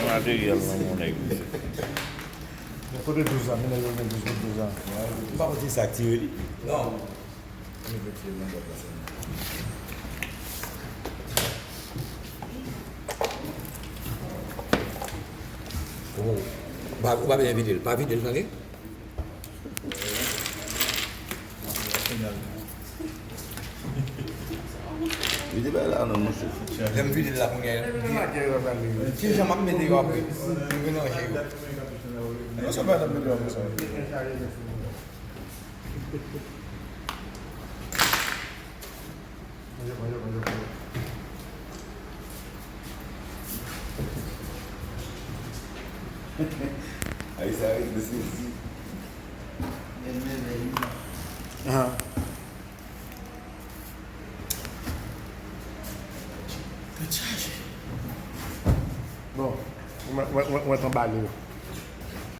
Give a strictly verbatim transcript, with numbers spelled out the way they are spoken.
Materyèl nan mon nèg, mesye. Kote douz la? Menaj yo gen douz, kote douz la? M pa konn si sa k tire li. Non. Ou pa, ou pa bezwen vide l. Pa vide l, tande? Vide bay la non, monchè. Lè m vide l la kounye a, ki jan m ap mete yo apre? M melanje yo. Non, sa pa t ap mete yo apre sa. Ay, sa regle sezi. Ahan. Tèt chaje. Bon, mwen, mwen, mwen, mwen t anbale yo.